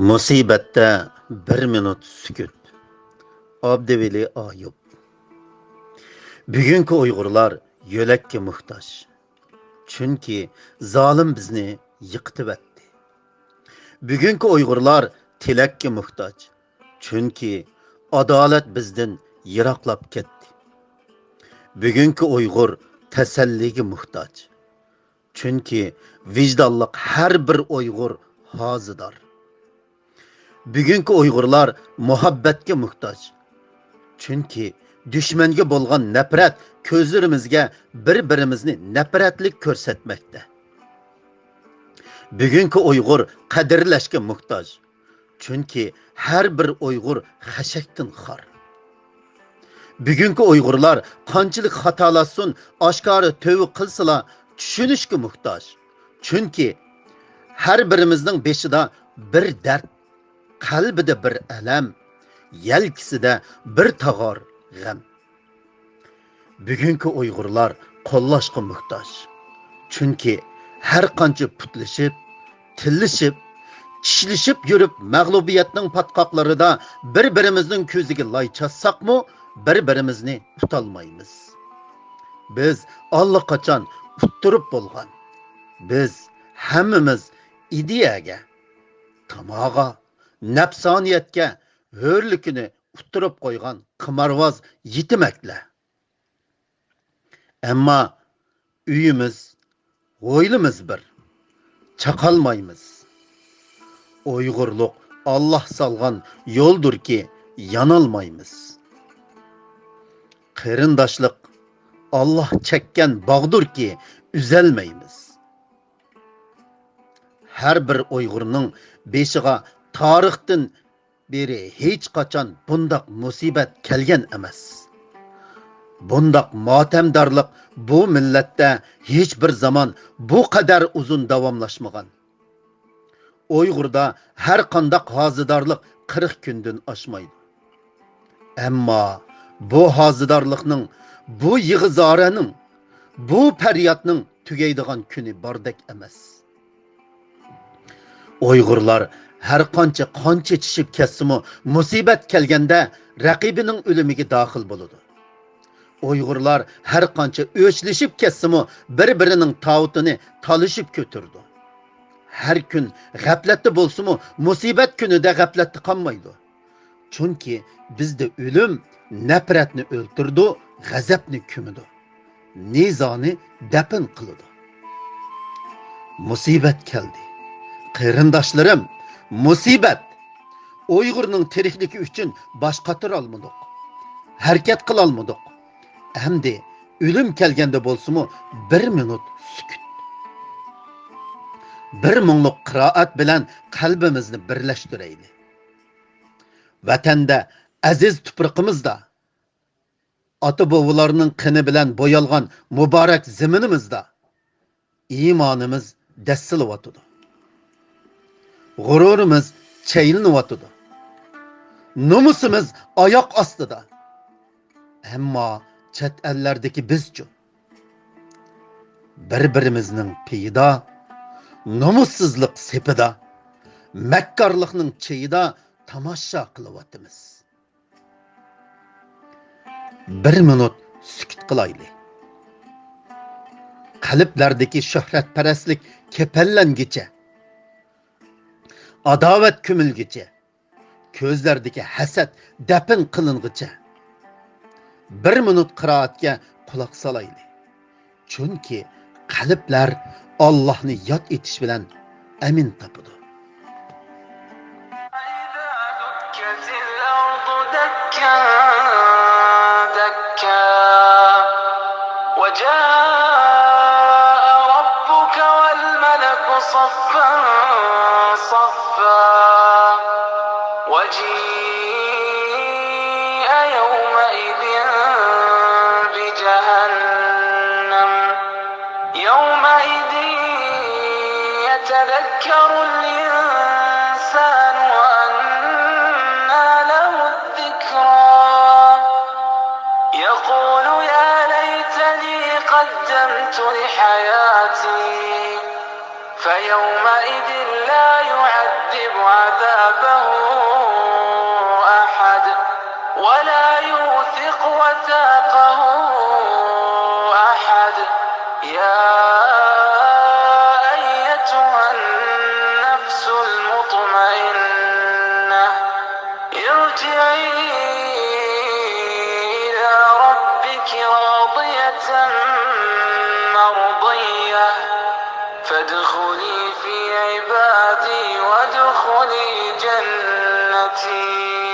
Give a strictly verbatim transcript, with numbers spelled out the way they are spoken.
مۇسىبەتتە بىر مىنۇت سۈكۈت. ئابدىۋېلى ئايۇپ. بۈگۈنكى ئۇيغۇرلار يۆلەككە موھتاج. چۈنكى زالىم بىزنى يىقىتىۋەتتى. بۈگۈنكى ئۇيغۇرلار تىلەككە موھتاج. چۈنكى ئادالەت بىزدىن يىراقلاپ كەتتى. بۈگۈنكى ئۇيغۇر تەسەللىگە موھتاج. چۈنكى ۋىجدانلىق ھەر بىر ئۇيغۇر ھازىدار. بۈگۈنكى ئۇيغۇرلار مۇھەببەتكە موھتاج. چۈنكى دۈشمەنگە بولغان نەپرەت كۆزلىرىمىزگە بىر-بىرىمىزنى نەپرەتلىك كۆرسەتمەكتە. بۈگۈنكى ئۇيغۇر قەدىرلەشكە موھتاج. چۈنكى ھەر بىر ئۇيغۇر خەشەكتىن خار. بۈگۈنكى ئۇيغۇرلار قانچىلىك خاتالاشسۇن، ئاشكارا تۆۋە قىلسىلا، چۈشىنىشكە موھتاج. چۈنكى ھەر بىرىمىزنىڭ بېشىدا بىر دەرد، قەلبىدە بىر ئەلەم، يەلكىسىدە بىر تاغار غەم. بۈگۈنكى ئۇيغۇرلار قوللاشقا موھتاج. چۈنكى ھەر قانچە پۇتلىشىپ، تىللىشىپ، چىشلىشىپ يۈرۈپ، مەغلۇبىيەتنىڭ پاتقاقلىرىدا بىر-بىرىمىزنىڭ كۆزىگە لاي چاچساقمۇ، بىر-بىرىمىزنى ئۇتالمايمىز. بىز ئاللىقاچان ئۇتتۇرۇپ بولغان. بىز ھەممىمىز ئىدىيەگە، تاماغا، نەپسانىيەتكە ھۆرلۈكىنى ئۇتتۇرۇپ قويغان قىمارۋاز يېتىمەكلەر. ئەمما ئۆيىمىز، ھويلىمىز بىر، چاقالمايمىز. ئۇيغۇرلۇق ئاللا سالغان يولدۇركى، يانالمايمىز. قېرىنداشلىق ئاللا چەككەن باغدۇركى، ئۈزەلمەيمىز. ھەر بىر ئۇيغۇرنىڭ بېشىغا تارىختىن بېرى ھېچقاچان بۇنداق مۇسىبەت كەلگەن ئەمەس. بۇنداق ماتەمدارلىق بۇ مىللەتتە ھېچ بىر زامان بۇ قەدەر ئۇزۇن داۋاملاشمىغان. ئۇيغۇردا ھەر قانداق ھازىدارلىق قىرىق كۈندىن ئاشمايدۇ. ئەمما بۇ ھازىدارلىقنىڭ، بۇ يىغا-زارەنىڭ، بۇ پەريادنىڭ تۈگەيدىغان كۈنى باردەك ئەمەس. ئۇيغۇرلار ھەر قانچە قان چېچىشىپ كەتسىمۇ، مۇسىبەت كەلگەندە رەقىبىنىڭ ئۆلۈمىگە داخىل بولىدۇ. ئۇيغۇرلار ھەر قانچە ئۆچلىشىپ كەتسىمۇ، بىر-بىرىنىڭ تاۋۇتىنى تالىشىپ كۆتۈرىدۇ. ھەر كۈن غەپلەتتە بولسىمۇ، مۇسىبەت كۈنىدە غەپلەتتە قالمايدۇ. چۈنكى بىزدە ئۆلۈم نەپرەتنى ئۆلتۈرىدۇ، غەزەپنى كۆمىدۇ، نىزانى دەپن قىلىدۇ. مۇسىبەت كەلدى. قېرىنداشلىرىم، مۇسىبەت! ئۇيغۇرنىڭ تىرىكلىكى ئۈچۈن باش قاتۇرالمىدۇق. ھەرىكەت قىلالمىدۇق. ئەمدى ئۆلۈم كەلگەندە بولسىمۇ بىر مىنۇت سۈكۈت. بىر مۇڭلۇق قىرائەت بىلەن قەلبىمىزنى بىرلەشتۈرەيلى. ۋەتەندە، ئەزىز تۇپرىقىمىزدا، ئاتا-بوۋىلارنىڭ قېنى بىلەن بويالغان مۇبارەك زېمىنىمىزدا ئىمانىمىز دەسسىلىۋاتىدۇ. غۇرۇرىمىز چەيلىنىۋاتىدۇ. نومۇسىمىز ئاياق ئاستىدا. ئەمما چەت ئەللەردىكى بىزچۇ؟ بىر-بىرىمىزنىڭ پېيىدا، نومۇسسىزلىق سېپىدا، مەككارلىقنىڭ چېيىدا تاماشا قىلىۋاتىمىز. بىر مىنۇت سۈكۈت قىلايلى. قەلبلەردىكى شۆھرەتپەرەسلىك كېپەنلەنگىچە، ئاداۋەت كۆمۈلگىچە، كۆزلەردىكى ھەسەت دەپن قىلىنغىچە، بىر مىنۇت قىرائەتكە قۇلاق سالايلى. چۈنكى قەلبلەر ئاللاھنى ياد ئېتىش بىلەن ئەمىن تاپىدۇ. وجاء ربك والملك صفا صفا. وجيء يومئذ بجهنم. يومئذ يتذكر الإنسان وأنى له الذكرى. يقول يا ليتني قدمت لحياتي. فيومئذ لا يعذب عذابه يا أيتها النفس المطمئنة، ارجعي إلى ربك راضية مرضية، فادخلي في عبادي وادخلي جنتي.